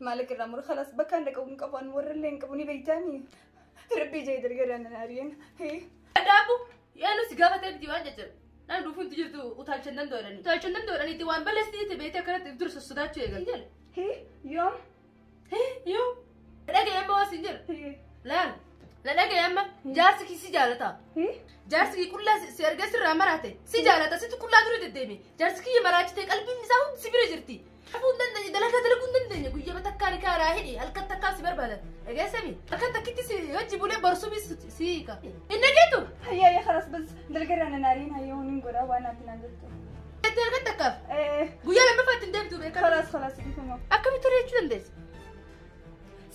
Maallaqa irraa muru khalaas bakka hin dhaqabu hin qabu an warra illee hin qabu ni beeytaami. Rabbii jee dargaraan na ari'een. Dhaabu yaa nu si gaafatee miti waan jajjabe. Naan dhufuun jirtu utaalchan danda'anii. Utaalchan danda'anii waan balleessite beektee akkanatti dur sossodaachuu eegalte. Yoom? Yoom? Dhaga'ee amma waan siin jedhu. Laal. La dhaga'ee amma jaarsi kii si jaalata. Jaarsi kii qullaa si argee sirraa maraate si jaalata situ qullaa dura deddeeme. Jaarsi kii maraachitee qalbiin isaa hundi si bira jirti. Hafuu hin dandeenye dalagaa dalaguu hin dandeenye guyyaa takkaan kaaraa hidhi halkan takkaan si barbaadan. Dhageessami halkan takkitti si hojii bulee barsuumis si hiika. Hin dhageetu? Hayya hayya khalaas bas dalgaraan na ari'een hayya honiin godhaa waan ati naan jettu. Halkan takkaaf? Guyyaa lammaffaatti hin deemtu beekaa. Khalaas khalaas dhiifama. Akkamitti turee jechuu dandeessa?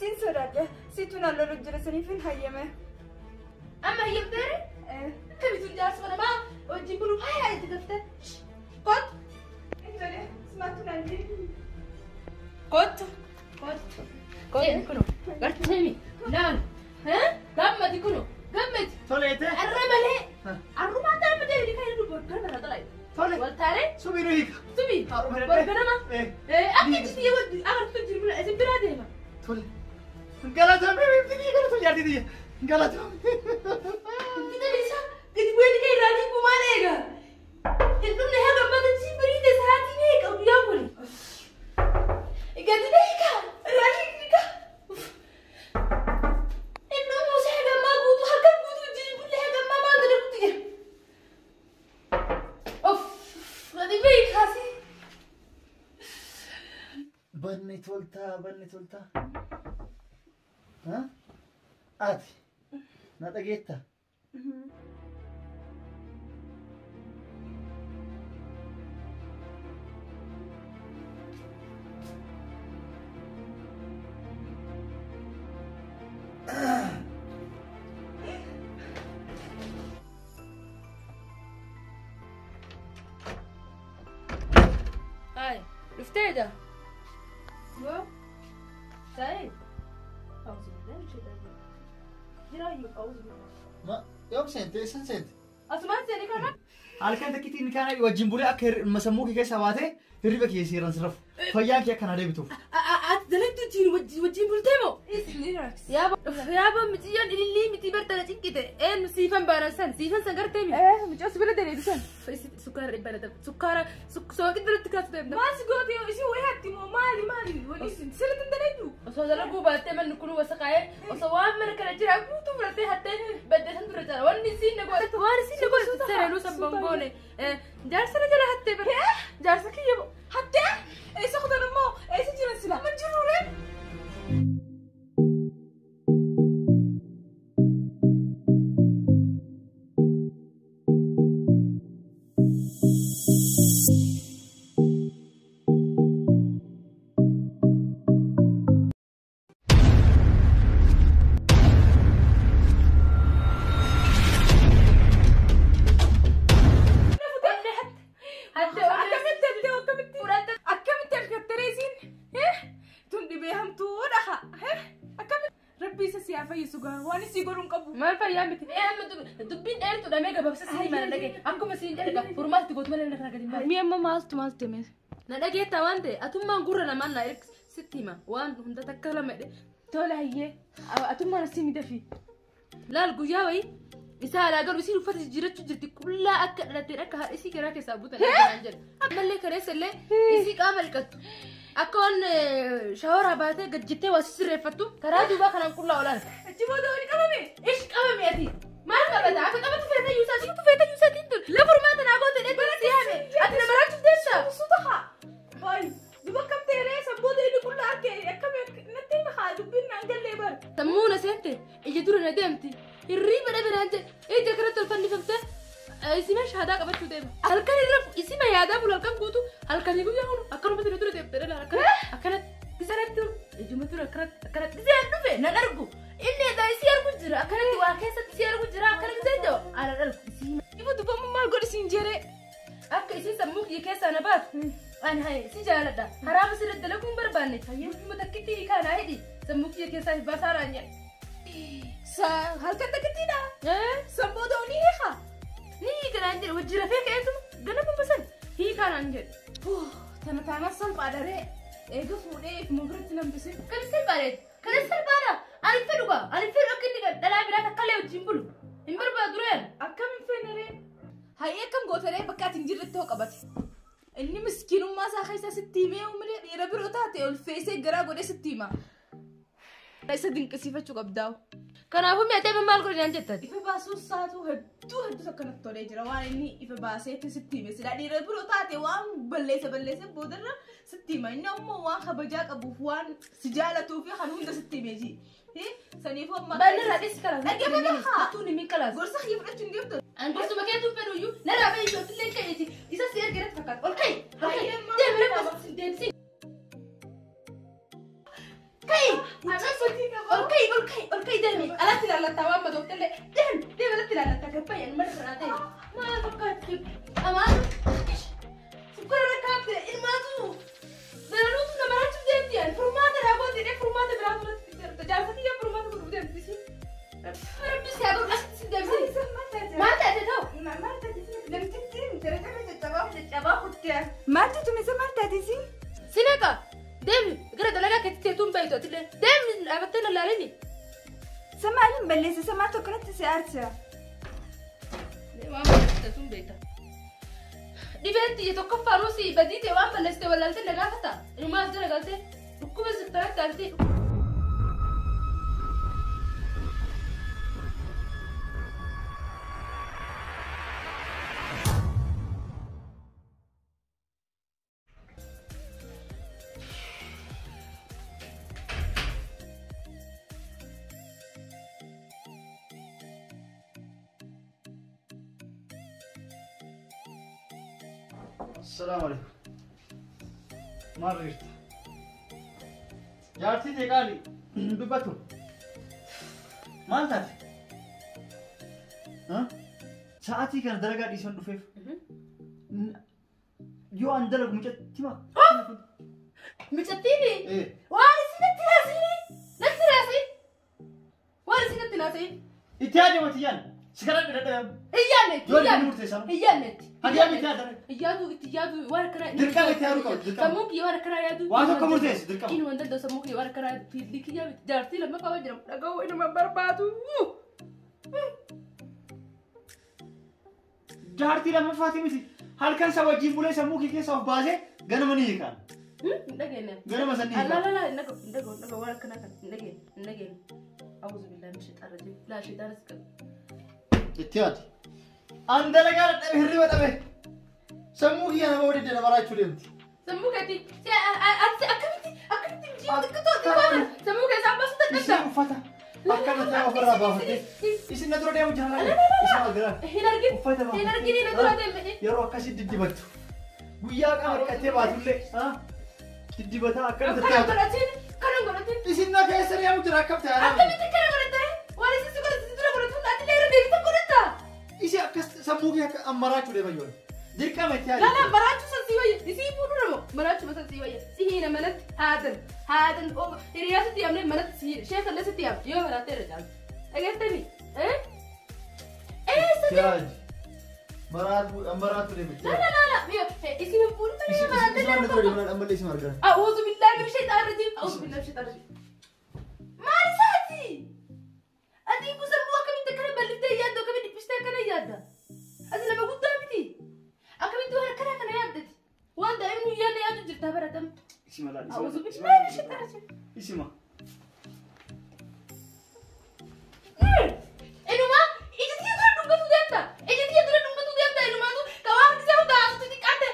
Siin sodaadha. Siitu naan lolu jira saniif hin hayyame. Amma hayyamteere? Akkamitti jaarsa namaa wajjin buluu hayaa itti gaftee? Kottu. Intole simaatu naan jiru. Kottu. Kottu. Kottu kuno. Gartee laal. Gammadi kuno. Gammadi. Toleete. Arra malee. Arrumaan darba deebiin kan inni borgana irra xalaye. Tole. Waltaalee. Subii nu hiika. Subii. Borganama. Akka jirti yoo agartu jiru isin biraa deema. Tole. Galatoomii biiftii galatoomii jaartii tiyya. Galatoomii. Kita bisa gadi bu'ee ni irraa hiiku maal eega? Hin dhumne haga ammaa si biriite sa'aatii meeqa guyyaa kuni? Gadi beeka irraa hiika. Hin dhumu si haga ammaa guutuu halkan guutuu jijjiirullee haga ammaa maal dalaguutti jira? Of gadi beekaa si. Banni toltaa banni toltaa. Ati na dhageetta? Hai, dhufteedha? Yoo? Saayid? Ma yoom seente eessan seente? Asumaan seeni kana? Halkan takkitti kana wajjin bulee akka sammuu kee keessaa baatee hirriba kee seeraan sirrafu. Fayyaan kee akkana deebituuf. Ati dalagdu wajjin bultee moo? Yaaba miciyyoon ilillii miti bartana cinqite. Eenyu siifan baanan san siifan san gartee mi? Mucaa si bira daleedu san. Sukkaara dhibba dha. Sukkaara sooqii duratti kaasu deemna. Maal si goote isin wayii hatti moo maali maali sirriitti hin daleedu? Osoo dalaguu baattee manni kun wasaqaa'ee osoo waan mana kana jira guutuu fudhattee hattee baddee san dura jira. Wanni isiin na goote waan isiin na goote sareenuu san bangoone. Jaarsa na jala hattee bara. Jaarsa kiyya hattee? Eessa kutan immoo eessa jiran sila? Man jiruure? Maal fayyaa miti? Dubbiin dheertuu dhamee gabaabsa si hima na dhagee. Akkuma siin jedhe furmaatti gootu malee na gadi hin baane. Mi'a amma maaltu maaltu hime? Na dhageetta waan ta'e atummaan gurra namaan na sitti hima waan hunda takka lama jedhe. Tole hayyee atummaan asii midafi. Laal guyyaa wayii isaa alaa galu isiin uffata jijjiirachuu jirti qullaa akka dhalatteen akka haadha isii garaa keessaa buutan jedhan jedha. Ammallee kaleessa illee isii qaama dhiqattu. Akka waan shaaworaa baatee gad jettee waa sirreeffattu karaa duubaa kanaan qullaa olaana. Achi booda wali qabame? Ish qabame ati. Maal qabata? Akka qabatu feeta yuusaa situ feeta yuusaatiin tun. Lafa furmaata naa goote dheettee si yaame. Ati nama raachuuf deemta. Suuta haa. Baay'ee. Duba akkam ta'e sammuu inni qullaa akka akkam natti hima haa dubbiin naan gallee bara. Sammuu na seente ija dura na deemti. Hirriiba dhabe naan jedhe ija kanatti ol fannifamte isima shahaadaa qabachuu deema. Halkan irra isima yaadaa bulu halkan guutuu halkanii guyyaa hunu akkanumatti na dura deemte dhala akkanatti gisarratti ijuma dura akkanatti akkanatti gisee dhufe nan argu. Inni egaa isii argu jira akkanatti waa keessatti isii argu jira akkana gisee jedhu ana dhalku. Ibu dubbamu maal godhi siin jedhee? Akka isiin sammuu kiyya keessaa na baatu ani haye si jaaladha. Haraama sirriitti dalaguu hin barbaanne. Guyyuma takkitti hiikaa naa hidhi sammuu kiyya keessaa hin baasaa naan jedhe. Halkan takkittiidha? Sammuu ta'uu ni hiikaa? Ni hiika naan jedhe wajji rafee ka'eetu ganama basan hiikaa naan jedhe. Tana taanaan salphaadha ree. Eega fuudhee ifuma biratti nambise. Kan salphaadha. Kan salphaadha. Ani fedhu gaa. Ani fedhu akka inni dhalaa biraa takka illee wajjin bulu. Hin barbaadu reen. Akkam hin feene ree? Hayyee akkam goota ree bakka ati hin jirretti hoo qabate. Inni miskiinummaa isaa keessa sitti himee uumne dhiira biroo taate ol feesee garaa godhee sitti hima. Isa dinqisiifachuu qabdaa'u. Kanaafuu mi'a maal godhe naan jettan? Ifa baasuu isaatu hedduu hedduu akkanatti tolee jira. Waan inni ifa baaseetti sitti hime. Silaa dhiira biroo taate waan balleesse balleesse boodarra sitti hima. Inni ammoo waan kabajaa qabuuf waan si jaalatuu fi kan hunda sitti hime ji. Saniifuu amma. Bal'irraa dhisi kalas. Dhaggeeffata haa. Tuun himi kalas. Gorsa kiyya fudhachuu hin deemtu. An gorsuma keetu fedhu iyyuu narraa ba'e ijoollee ka'eeti. Isa si erga irratti fakkaata. Ol ka'i. Ol ka'i. Deemi reeffa deemsi. Ka'i. Ol ka'i ol ka'i ol ka'i deemi. Alatti ilaallattaa waan madooftellee. Deemi deemi alatti ilaallattaa gabbaayyan mana irraa deemi. Maal fakkaatti? Amaan. Sukkara rakkaabte ilmaatu. Dararuutu nama rachuuf deemti yaani. Furmaata raawwate jedhee furmaata biraa turatti fiddeerta. Jaarsa kiyya furmaata godhuuf deemti. Rabbi si haa godhu asitti si deemsi. Maal taate ta'u? Maaltu tumisa maal taate si? Sineqa deemi gara dalagaa keetti teetuun baay'atu atillee deemi dhaabattee na laalini. Sa maaliin balleessa sa maaltu akkanatti si aarsa? Waan balleessite sun beekta. Dhibeen xiyya tokkoffaan si badii ta'e waan balleessite wallaaltee na gaafata. Inumaas jala galtee dhukkuba sirtaratti aaltee. Assalamu alaikum. Maal jirta? Jaartii ta'e qaali dubbatu. Maal taate? Sa'aatii kana dalagaa dhiisuun dhufeef. Yoo an dalagu mucatti ma? Mucattiini? Waan isin natti naasini? Natti naasini? Waan isin natti naasini? Itti yaadama tiyyaan. Si kadhadhe dadhabe. Iyyaannetti. Yoo inni murteessaa. Iyyaannetti. Hadiyaa miti yaadame. Iyyaadu itti yaadu waan akkanaa. Dirqama itti yaaduu qabdu. Dirqama. Sammuu kiyya waan akkanaa yaadu. Waan tokko murteessi dirqama. Inni waan danda'u sammuu kiyya waan akkanaa yaadu. Fiilli kiyya miti jaartii lammaffaa waan jedhamu dhaga'uu inuma barbaadu. Jaartii lammaffaati miti. Halkan isa wajjin bulee sammuu kee keessa of baasee ganama ni hiikan. Hin dhageenye. Ganama san ni hiikan. Laa laa hin dhaga'u hin dhaga'u hin dhaga'u waan akkanaa kana hin dhageenye hin dhageenye. Awuzu billaahi min shayxaana rajiim. Laa shayxaana si qabu. Itti yaadi. An dalagaa dadhabe hirriba dhabe. Sammuu kiyya nama waliin nama raachuu deemti. Sammuu keetti akkamitti akkamitti mijiin xiqqoo xiqqoo sammuu keessaa baasuu dadhabda. Isin uffata akkana ta'e ofirraa baafattee isin na dura deemu jira. Isin argaa. Hin argin. Uffata Hin argin na dura deeme. Yeroo akkasii diddibattu. Guyyaa qaama dhiqattee baatullee diddibataa akkana Akkana tattaatu. godhatiin kana godhatiin. Isin na keessa deemu jira akkam ta'e. Akkamitti kana godhatte? Waan isin si godhate si dura godhatu ati illee irra deebite godhatta. Isin akkas sammuu kee akka ammaraachuu deema yoo. Dirqama itti yaadi. Lala maraachuu san si wayya. Isii fuudhu nama maraachuu san si wayya. Si hiina manatti haadan haadan hiriyaa sitti yaamne manatti si hiina sheekan sitti yaamne yoo maraatte irra caalti. Dhageessanii? Eessa Itti yaadi. Maraatu ammaraatu deema. La la la isii fuudhu malee maraatte Isin irra na dura deemu ammallee isin argaa. أعوذ بالله من الشيطان الرجيم أعوذ بالله من الشيطان الرجيم maal isaati? Ati kun sammuu akkamitti akkana bal'iftee yaaddu akkamitti dhiphistee akkana yaadda? Ati nama guddaa miti. Akkamitti waan akkana kana yaaddati? Waan daa'imni guyyaa na yaadu jirta baratam. Isima laal. أعوذ بالله من الشيطان الرجيم. Isima. Inuma ija tiyya dura dhungatu deemta. Ija tiyya dura dhungatu deemta inumaatu ka waan gisee hunda haasatu xiqqaate.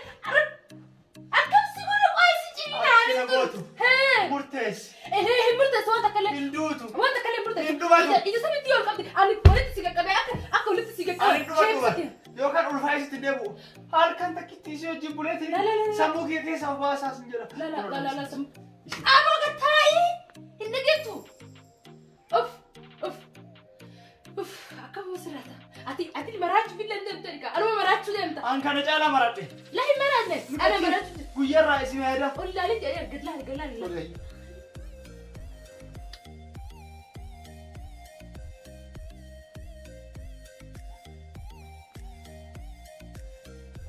Akkam si godhe qo'aa si ciniinaa. Akkina gootu. Hee. Murteessi. Hin murteessu waan takka illee. Hin duutu. Waan takka illee murteessu. Hin dhumatu. Ija samitti yoo ol qabde ani walitti si qaqqabee akka akka walitti si Ani qaqqabe. dhuma dhuma. Yookaan ulfaa isitti deebi'u. Halkan takkitti isii wajjin buleetiin La la la la. sammuu kee keessaa of baasaa sin jedha. La la la la la sammuu. Amma taa'ii hin dhageettu. Of of of akkam sirrata. Ati ati maraachuu illee hin deemtu erga. Anuma maraachuu deemta. An kana caalaa maradhe. La hin maraanne. Ana maraachuu. Guyyaarraa isin yaada. Ol ilaalee jedhee gad laali gad laali.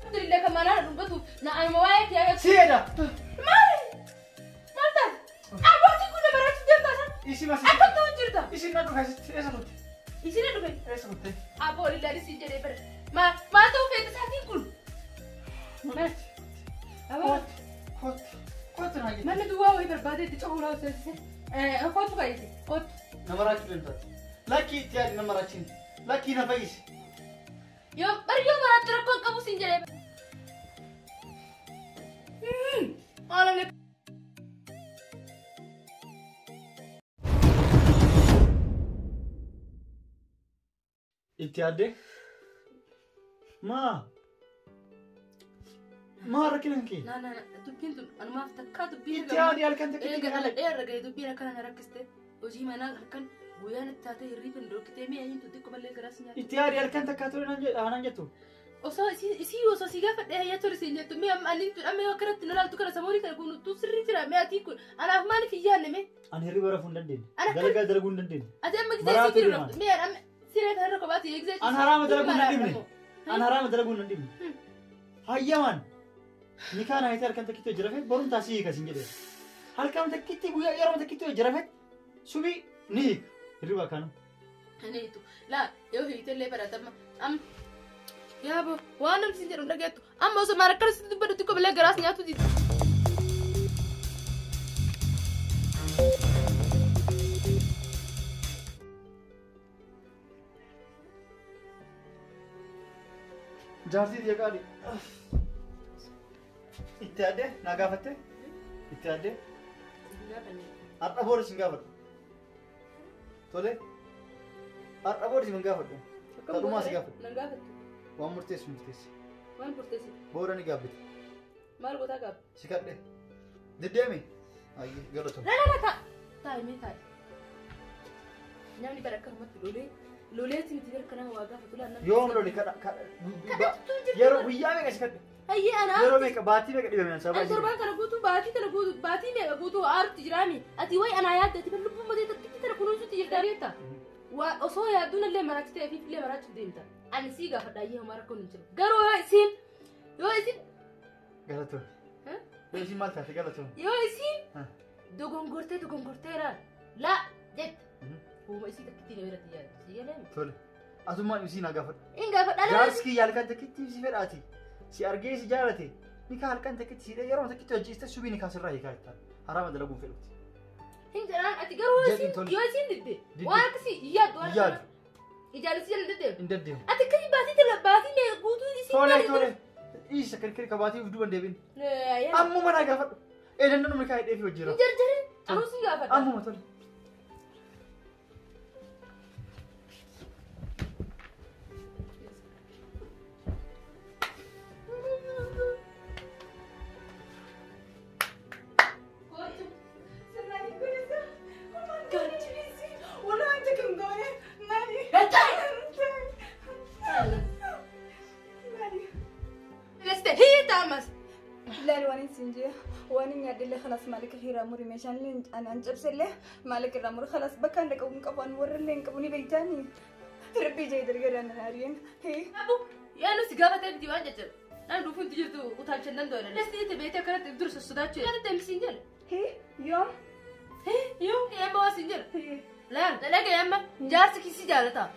Alhamdulillah kan manaa dhungatu na anuma waa'ee kiyyaa Si yaada. Maali? Isin mas. Akkam ta'u jirta? Isin na dhufe asitti eessa kutte? Isin na dhufe? Eessa kutte? Abboo lillaanis siin jedhee bara. Maal maal ta'u feete isaatiin kun? Maal? Kottu. Kottu naa jette. Manni duwwaa wayii barbaadee itti cohuraa seensise. Kottu kaayite. Kottu. Nama raachuu danda'a. Lakkii itti yaadi nama raachiin. Lakkii na fayyisi. Yoo bari yoo maraatti rakkoo hin qabu siin jedhee. Maal Itti yaaddee? Maa? Maa rakkina kee? Na na dubbiin tun anumaaf takkaa dubbiin. Itti yaadi halkan takka. Eega dhaladhee irra ga'e dubbiin akkana na rakkiste hojii manaa halkan guyyaan itti taatee hirriiba hin dhokkitee mi'a hin xiqqoo malee garaa si nyaata. Itti yaadi halkan takkaa ture naan jettu. Osoo isii osoo si gaafadhee hayyaa ture siin jettu mi'a amma ani tun amma yoo akkanatti na laaltu kana samoonii kana kun utuu sirrii jira mi'a atii kun anaaf maaliif hin yaadne mee? Ani hirriba rafuu hin dandeenye. Dalagaa dalaguu hin dandeenye. Ati amma gisee si jiru mi'a amma siree kanarra kophaati eegsee. An haraama dalaguu hin dhibne. An haraama dalaguu hin dhibne. Hayyamaan. Nikaan hayitee halkan takkitti hojii rafee boruun taasii hiika siin jedhee. Halkan takkitti guyyaa yeroo takkitti hojii rafee subii ni hiika. Hirriba kana. Ani hiitu. Laa yoo hiitellee baratama. Amma yaabo waan namni siin jedhu hin dhageettu. Amma osoo maal akkana sitti dubbadhu xiqqoo malee garaas nyaatu dida. Jaartii xiyya qaali. Itti yaaddee naa gaafatte? Itti yaaddee? Har'a booda sin gaafadhu. Tole? Har'a booda sin gaafadhu. Kadhumaa si gaafadhu. Nan gaafattu. Waan murteessu murteessi. Waan murteessi? Booda ni gaabbite. Maal gootaa gaabbe? Si kadhe. Diddeemi? Ayyee galatoomi. La la la taa. Taa'i mee taa'i. Namni bara akkanumatti lolee loleetti miti bara kanaa waa gaafatu laa namni. Yoom lole kadha yeroo guyyaa meeqa si kadhe? Ayyee anaa. Yeroo meeqa baatii meeqa dhibame an sababa. An torbaan kana guutuu baatii kana guutuu baatii meeqa guutuu aarutti jiraami. Ati wayi anaa yaadde ati bara lubbuun matee takkitti tana kunuunsutti jirta beekta. Waa osoo yaadduun illee maraachi ta'ee fi illee maraachuuf deemta. Ani sii gaafadha ayyee homaa rakkoon hin jiru. Garuu yoo isiin yoo isiin. Galatoomi. Yoo isiin maal taate galatoomi. Yoo isiin dogongortee dogongorteera laa jette. Uuma isii takkitti na biratti yaaddu. Si galee? Tole. Asummaan isii naa gaafadhu. Hin gaafadha. Jaarsi kiyya halkan takkitti si fedhaati. Si argee si jaalate. Nikaa halkan takkitti si yeroo takkitti hojjeeste subii nikaa sirraa hiikaa jettaan. Haraama dalaguun fedhutti. Hin jedhaan ati garuu yoo isiin didde waan akkasii hin yaaddu waan Yaadu. Ijaanis jala deddeemu. Hin deddeemu. Ati akkasii baatii tala baatii mee guutuu isiin Tole tole. Dhiisa kirkiri kabaatii of duuba hin deebiin. Ammuma naa gaafadhu. Eedannoo nikaa hidhee fi hojii Hin jarjarin. Anuu sin gaafadha. Ammuma tole. خلاص مالك خير أموري مشان لين أنا أنجبس له مالك الأمور خلاص بكان لك أقوم كفان ور لين كبوني بيتاني ربي جاي درجة أنا نارين هي أبو يا نوس جابت أبدي وان جت أنا روفون تجرتو وتعشنا ندور بس إنت بيتك كانت تدرس الصداع شو كانت تمسينجر هي يوم هي يوم يا أما سنجر لا لا يا أما جارسك سجالتا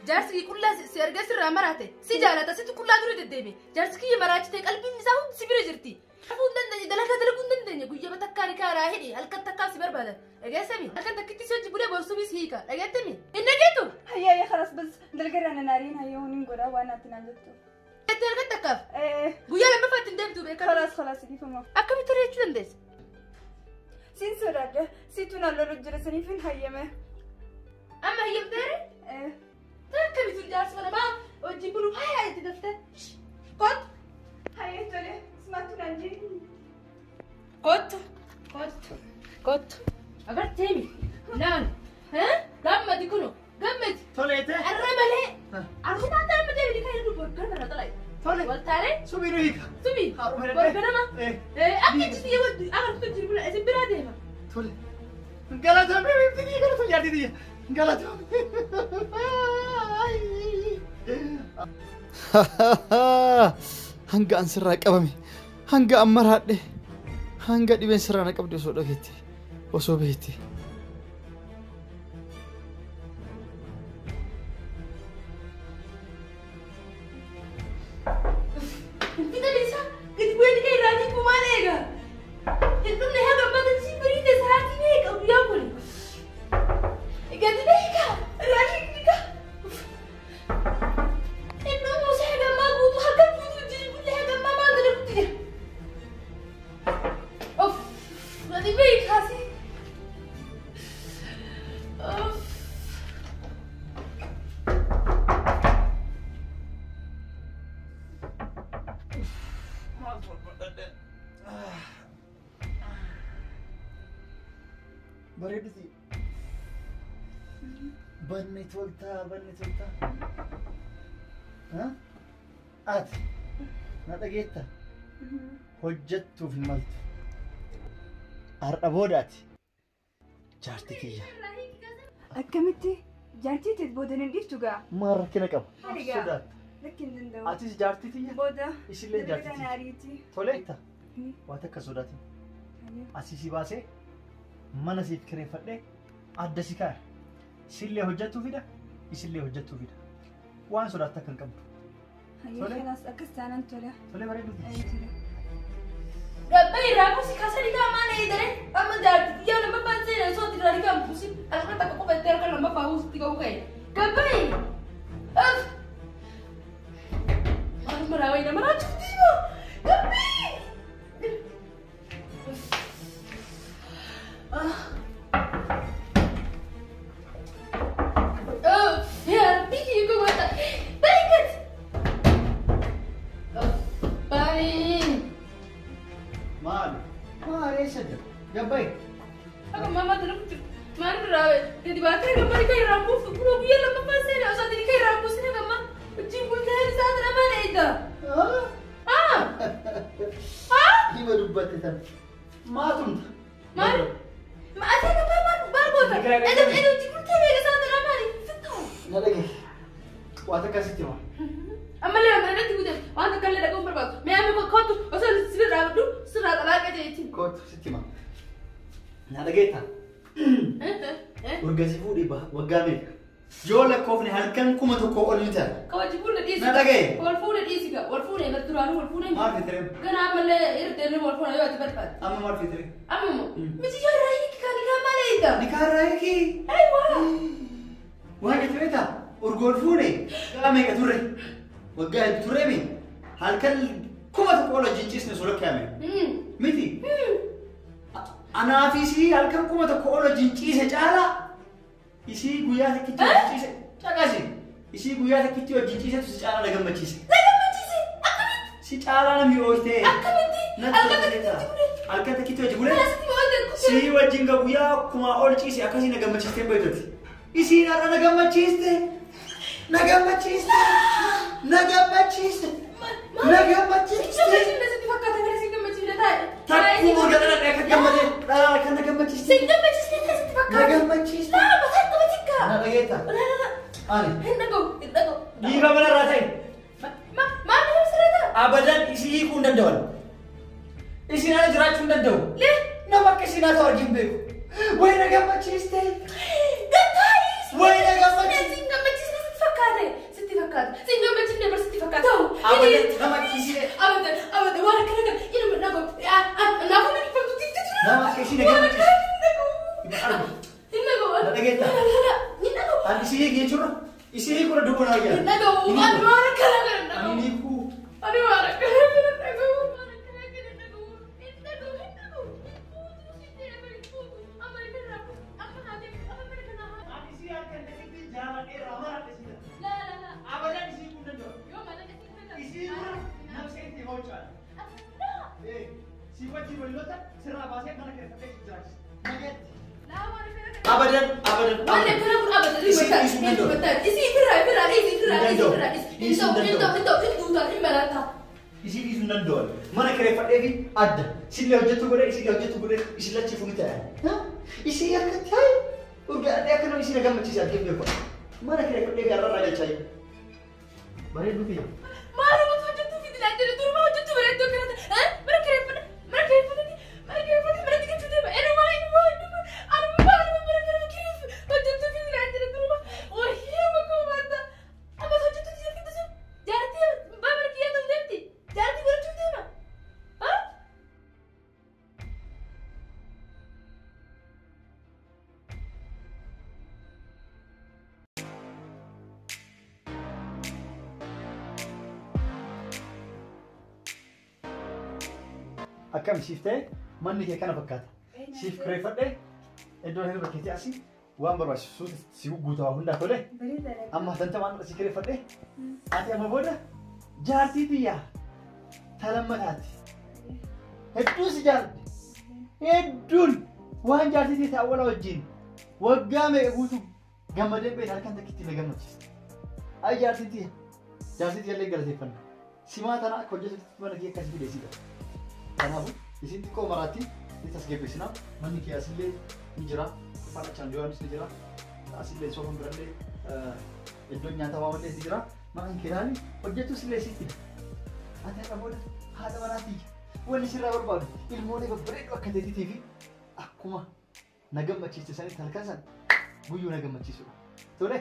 جارسك كلها سيرجس الرمراته سجالتا ست كلها دور تدمي جارسك يمراجتك قلبي نزاهم سبير جرتي Kun dandeenye dalagaa dalaguu hin dandeenye guyyaa takkaa ni kaaraa hidhi halkan takkaa si barbaada dhageessami halkan takkitti si hojii bulee boorsuunis hiika dhageettami hin dhageettu. Hayya hayya خلاص بس dalagaa irraa naariin hayya honiin godhaa waan ati naan jettu. Jettee halkan takkaaf. Guyyaa lammaffaatti hin deemtu beekaa. خلاص خلاص dhiifama. Akkamitti tolee jechuu dandeessa? Siin sodaadha siitu naan lolu jira saniif hin hayyame. Amma hayyamteere? Akkamitti jaarsa mana maa wajjin buluu hayya itti daftee. Kottu. Hayya tole. Kottu, kottu, kottu. Agarteemi. Laal. Gammadi kuno. Gammadi. Toleete. Arra malee. Arrumaan ta'an malee bilii kan jedhu borgana irra xalaye. Tole. Waltaalee. Subii nu hiika. Subii. Borganama. Akka itti yeroo agartu jiru bula isin biraa deema. Tole. Galatoomii biiftii galatoomii jaartii tiyya. Galatoomii. Hanga an sirraa qabame. Hanga amma raadhe hanga dhibeen sirraa na qabde osoo dhageette osoo beekte. Bareeduti. Banni toltaa, banni toltaa. Ati na dhageetta? Hojjettuuf hin maltu. Har'a booda ati jaartii kiyya. Akkamitti jaartii teet booda nan dhiiftu gaa? Maal rakkina qaba? Maali gaa? Sodaatta. Lakki hin danda'u. Atis jaartii tiyya? Booda. Isillee jaartii tiyya. Ariiti. Toleetta? Waan takka sodaatin. Asii si baasee mana siif kireeffadhee adda si kaa'e. Sillee hojjettuu fida, isillee hojjettuu fida. Waan sodaatta akka hin qabdu. Hayyee kalaas akkas taanaan tola. Tolee bareedu. Dabbai raabusi kaasanii kaa maal eedare amma jaartii xiyyaa lammaffaan seera osoo irraa ni kan buusin halkan takka qofa itti harka lammaffaa buusitti ka'uu ka'e. Dabbai! Maal maraa wayii nama raachuuf diima! Dabbai! Yaa biyyi koo wanta barikat! Bye! Maali? Maali eessa jira? Gabbayi. Akka mama tana kutu maal irraa gadi baatee gamma ni kan irraa buufu kunoo guyyaa lammaffaan seera osoo ati ni kan irraa buusine gamma wajjin bultee isaa tana maal eegda? Hima dubbatte tan. Maatumta. Maal? Ati gamma maal maal goota? Edda edda wajjin bultee eega isaa tana maali? Fittu. Na dhagaye. Waan akkasitti hima. Ammallee waan irratti guute waan takka illee dhagahuun barbaadu. Mee amma kootu osoo sirraa dhaabadhu sirraa xalaaqee jechuun. Kootu sitti hima. Na dhageetta. Urgasi fuudhee waggaa meeqa? Yoo lakkoofne halkan 1000 ol ni ta'a. Kawaji fuula dhiisi. Na dhagaye. Wal fuula dhiisi gaa. Wal fuula bar duraanuu wal fuula. Maal fitiree? Gana ammallee irra deemnee wal fuula yoo ati barbaadde. Amma maal fitiree? Amma moo? Miti yoo irraa hiiki kan hiikaa maal eegda? Nikaa irraa hiiki. Ayiwaa. Waan jette beektaa? Urgoon fuudhee waggaa meeqa turre? Waggaa hedduu turre mi? Halkan 1000 ol wajjin ciisne osoo lakkaa'ame. Miti. Anaa fi isii halkan 1000 ol wajjin ciise caalaa isii guyyaa takkitti wajjin ciise caqasi. Isii guyyaa takkitti wajjin ciisetu si caalaa na gammachiise. Na gammachiise? Akkamitti? Si caalaa na mi'ooyte. Akkamitti? Halkan takkitti bulee. Halkan takkitti wajjin bulee. Akkasitti mi'ooyte. Si wajjin ga guyyaa 1000 ol ciise akkasii na gammachiistee beektoti. Isiin har'a na gammachiiste. Na gammachiiste. Na gammachiiste. Na gammachiiste. Sitti fakkaata kana si gammachiifne taa'e. Takkuma urga dhaladhe akka gammadee dhalaa kan na gammachiiste. Si gammachiiste sitti fakkaata. Na gammachiiste. Laa mataa qabatikka. Na dhageetta. Ani. Hin dhaga'u hin dhaga'u. Dhiiba mana irraa ta'e. Maal nama sirriitaa? Abadan isii hiikuu hin danda'an. Isiin ala jiraachuu hin danda'u. Lee. Nama akka isiin haa ta'u argin beeku. Wayi na gammachiiste. Gattaayi. Wayi na gammachiiste. Si gammachiiste sitti fakkaate. Sitti fakkaate. Si gammachiifne bar sitti fakkaate. Ta'u. Abadan nama isii. Abadan abadan waan akkana kana ilma dhaga'u. Naafuu na dhiifamtu tiifte tura. Nama akka isii na gammachiiste. Hin dhaga'u. Na dhageetta. Hin dhaga'u. Ani isii hiiki jechuudha. Isii hiikuudha dubbu na wayyaa. Hin dhaga'u. Ani waan akkana kana hin dhaga'u. Ani hiikuu. Ani waan akkana kana hin dhaga'u. Waan akkana kana hin dhaga'u. Hin dhaga'u hin dhaga'u. Hin fuutu si jedhama hin fuutu. Amma hin raafu. Amma haati amma mana kana haati. Ani isii halkan takkitti jaaladhee maraadhe si ta'a. Laa laa laa. Abadan isii hiikuu hin danda'u. Yoo maallaqa si fayyadamu. Isii dura nafsee itti hojjaa. Si wajjin wal lolta sirraa baasee mana kireeffadhee si jiraachisa. Nagaatti. Laa waan akkana kana. Abadan abadan. Waan akkana kun abadan. Isii dhiisuu hin danda'u. Isii firraa firraa dhiisii firraa dhiisii firraa dhiisii. Hin ta'u hin ta'u hin ta'u hin duutaa hin maraataa. Isii dhiisuu hin danda'u. Mana kireeffadhee fi adda. Sillee hojjettu godhee isillee hojjettu godhee isin lachiifuu ni ta'a. Isii akkatti hayi urgaadhee akka nama isii na gammachiise argee beeku. Mana kireeffadhee fi har'arraa galchaa jiru. Bareedduu kiyya. Maaluma hojjettu fidilaa jedhe duruma hojjettu bareedduu akkana ta'e. Mana kireeffadhe mana kireeffadhe mana kireeffadhe mana tikachuu deema. Enumaa enumaa enumaa anuma maaluma mana kana kireeffe hojjettu fidilaa jedhe duruma wayii amma koo maanta. Amma hojjettu jirti sun jaartii baabara kiyyaa ta'uu deemti jaartii godhachuu deema. Akkam siif ta'e manni kee kana fakkaata. Siif kireeffadhee iddoo hirriba keetii asii waan barbaachisu si guutaa hundaa tole. Amma tantamaan si kireeffadhee ati amma booda jaartii tiyyaa ta lammataati. Hedduun si jaalladhe. Hedduun Waan jaarsitii ta'e awwala wajjin waggaa meeqa guutuu gammadee beekta halkan takkitti na gammachiiste. Ay jaarsitii jaarsitii illee galateeffanna. Simaa tana akka hojjetutti mana kee akkasii fide siidha. Kanaafuu isin xiqqoo maraatti ni tasgabbeessina. Manni kee asillee ni jira. Faana Yohaannis ni jira. Asillee soofan birallee iddoon nyaataa waamallee ni jira. Maqaan kee ilaali hojjetus illee sitti. Ati haadha booda haadha manaatii wanni sirraa barbaadu ilmoolee babbareedduu akka teetiitii fi akkuma na gammachiiste sanitti halkan sana guyyuu na gammachiisudha. Tole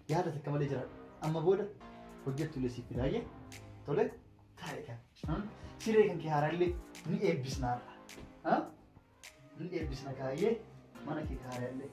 yaada takka malee jiraadha. Amma booda hojjettu illee siif fidaayyee tole taa'e kan siree kan kee haaraallee ni eebbisna har'a. Ni eebbisna kaayyee mana kee haaraallee.